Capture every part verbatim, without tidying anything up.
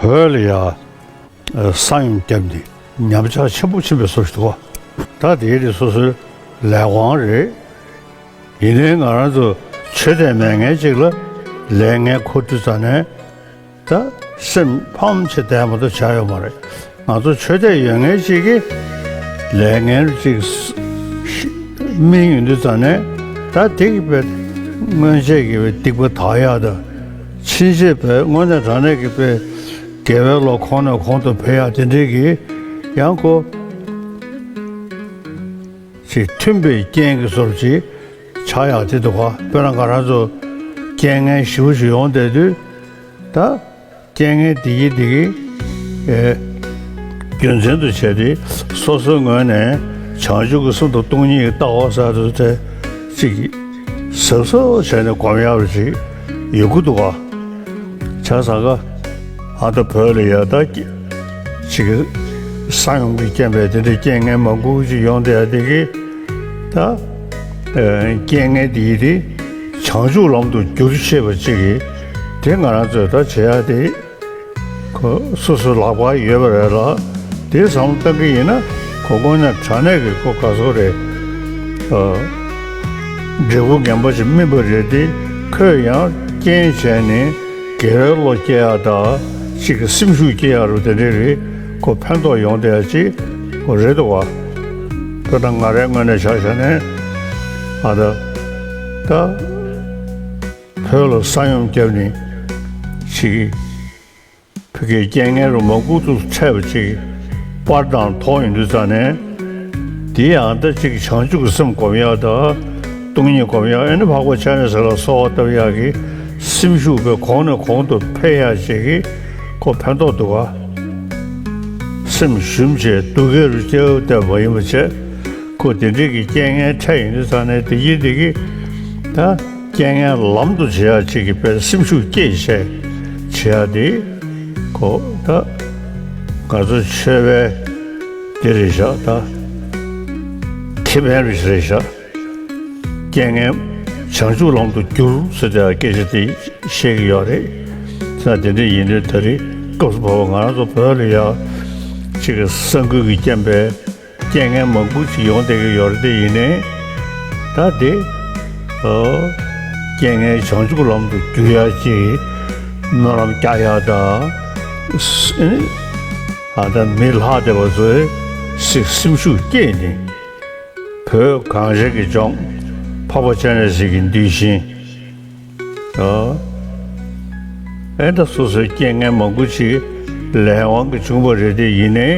བོད་ལ་ཡ་ས་ཡོམ་བརྒྱབ་ནས་ཉམས་ཆག་ཆེན་པོ་ཕྱིན་པའི་བཟོ་ཞིག་འདུག་བ། ད་དེ་རིགས་སོ་སོའི་ལས་དབང་རེད། ཡིན་ནའི་ང་རང་ཚོ་ཆོས་དད་མེད་མཁན་ཅིག་ལ་ལས་ངན་འཁུར་དུས་ཙ་ནས་ད་སེམས་ཕམ་བྱེད་བསྡད་མ་གཏོགས་བྱ་ཡོད་མ་རེད། ང་ཚོ་ཆོས་དད་ཡོད་མཁན་ཅིག་གིས་ལས་ངན་ཅིག་སྨིན་ཡོང་དུས་ཙ་ནས་ད་དེ་གི་དཔེ་སྔོན་ཆད་ཀྱི་དཔེ་སྡིག་པ་དག་ཡག་དང་ཕྱིན་ཆད་དཔེ་དངོས་གནས་དྲང་གནས་ཀྱི་དཔེ་དགེ་བའི་བློ་གོང་ནས་གོང་དུ་འཕེལ་ཡག་དེ་འདྲའི་གི་ཡང་ཁོ་ཅིག་མཐུན་པའི་རྐྱེན་གྱི་བཟོ་འདྲ་ཅིག་ཆགས་ཡག་དེ་འདུག་ག་དཔེར་ན་ང་རང་ཚོ་རྐྱེན་ངན་ཞེ་པོ་ཞིག་ཡོང་བསྡད་དུས་ད། རྐྱེན་ངན་འདི་གིས་འདི་གིས་ཨེ། རྒྱུ་མཚན་དུ་བྱས་ཏེ་སོ་སོའི་ངོས་ནས་བྱང་ཆུབ་ཀྱི་སེམས་དང་སྟོང་ཉིད་ཀྱི་ལྟ་བ་ཟེར་དུ་དེ་ཅིག་གཟབ་གཟབ་བྱས་ནས་སྒོམ་ཡག་རུ་ཅིག་ཡོད་དགོས་འདུག་ག་བྱས་ཙང་ཀ་ཨ་ད་བོད་ལ་ཡ་ད་ཅིག་ས་ཡོམ་གྱི་རྐྱེན་པས་དེ་འདྲའི་རྐྱེན་ངན་མང་པོ་ཅིག་ཡོང་བསྡད་ཡ་དེ་གིས་ད། ཨ་རྐྱེན་ངན་འདི་དེ་བྱང་ཆུབ་ལམ་དུ་བསྒྱུར་ཤེས་པ་ཅིག་གིས་དེ་ང་རང་ཚོས་ད་བྱེད་ཡ་དེ་ཁོ་སོ་སོའི་ལག་པར་ཡོད་པ་རེད་ལ། དེ་བསམ་བློ་བཏང་གི་ཡིན་ན་ཁོ་དངོས་གནས་དྲང་གནས་ཀྱི་ཁོ་ག་ཚོད་རེད། ཨ་འབྲས་བུ་ངན་པ་ཞིག་སྨིན་པ་རེད་དེ། ཁོས་ཡང་རྐྱེན་བྱས་ནས་དགེ་བའི་བློ་སྐྱེ་ཡ་ད་ཅིག་གི་སེམས་ཤུགས་སྐྱེ་ཡ་རུ་དེ་འདྲས་རེད། ཁོ་ཕན་ཐོགས་ཡོང་བསྡད་ཡ་ཅིག་ཁོ་རེད་འདུག་བ། དཔེར་ན་ང་རའི་ངོས་ནས་ཆ་བཞག་ནས་ཨ་ད་ད་བོད་ལ་ས་ཡོམ་བརྒྱབ་ནས་ཅིག་བོད་ཀྱི་རྐྱེན་ངན་རུ་མ་འགུག་ཏུ་འཕྲད་པ་ཅིག་པར་དང་ཐོག་ཡིན་དུས་ཙ་ནས་དེ་ཡང་ད་ཅིག་བྱང་ཆུབ་ཀྱི་སེམས་སྒོམ་ཡག་དང་སྟོང་ཉིད་སྒོམ་ཡག་ཨེ་ནི་འཕགས་པ་སྤྱན་རས་གཟིགས་ལ་གསོལ་བ་བཏབ་ཡག་གི་སེམས་ཤུགས་པའི་གོང་ནས་གོང་དུ་འཕེལ་ཡག་ཅིག་གི་ཁོ་ཕན་ཐོགས་འདུག་ག་སེམས་ཞུམ་བྱས་སྡུག་སྐད་རུ་སྐྱེ་བ་བསྡད་པ་ཡིན་པ་བྱས། ཁོ་དེ་འདྲས་ཀྱི་རྐྱེན་ངན་འཕྲད་ཡོང་དུས་ཙ་ནས་དེ་གིས་དེ་གིས་ད་རྐྱེན་ངན་ལམ་དུ་བྱེད་ཡག་ཅིག་གི་དཔེ་སེམས་ཤུགས་སྐྱེད་བྱས་བྱེད་ཡག་དེ་ཁོ་ད་ང་ཚོ་ཆོས་པའི་དེ་རེད་ཤག་ད་ཁེ་ཕན་རེད་ཤག་རྐྱེན་ངན་བྱང་ཆུབ་ལམ་དུ་བསྒྱུར་ཟེར་ཏེ་སྐད་ཆ་དེ་བཤད་ཀྱི་ཡོད་རེད། ད་དེ་འདྲས་ཡིན་དུས་ད་རེས་སྐབས་སུ་བབས་པ་ང་རང་ཚོ་བོད་ལ་ཡ་ཅིག་གི་ས་འགུལ་གྱི་རྐྱེན་པས། རྐྱེན་ངན་མང་པོ་ཅིག་ཡོང་བསྡད་ཀྱི་ཡོད་རེད་དེ། ཡིན་ནའི་ད་དེ་ཨོ་རྐྱེན་ངན་བྱང་ཆུབ་ལམ་དུ་བསྒྱུར་ཡག་ཅིག་སྨོན་ལམ་རྒྱག་ཡག་དང་ཨ་ད་མི་ལྷག་བསྡད་པ་ཚོས་སེམས་ཤུགས་སྐྱེད་ནས་བོད་གངས་ཅན་གྱི་ལྗོངས་འཕགས་པ་སྤྱན་རས་གཟིགས་ཀྱི་གདུལ་ཞིང་། ཨེ་ད་སོ་སོའི་རྐྱེན་ངན་མང་པོ་ཅིག་ལས་དབང་གིས་བྱུང་བ་རེད་དེ། ཡིན་ནའི་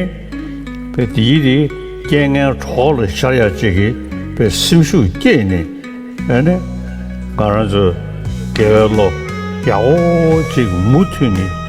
དཔེ་དེ་ཡི་དེ་རྐྱེན་ངན་གྲོགས་ལ་ཤར་ཡག་ཅིག་གི་དཔེ་སེམས་ཤུགས་སྐྱེད་ནས་ཨེ་ནས་ང་རང་ཚོས་དགེ་བའི་བློ་ཡག་པོ་ཅིག་མུ་མཐུད་ནས་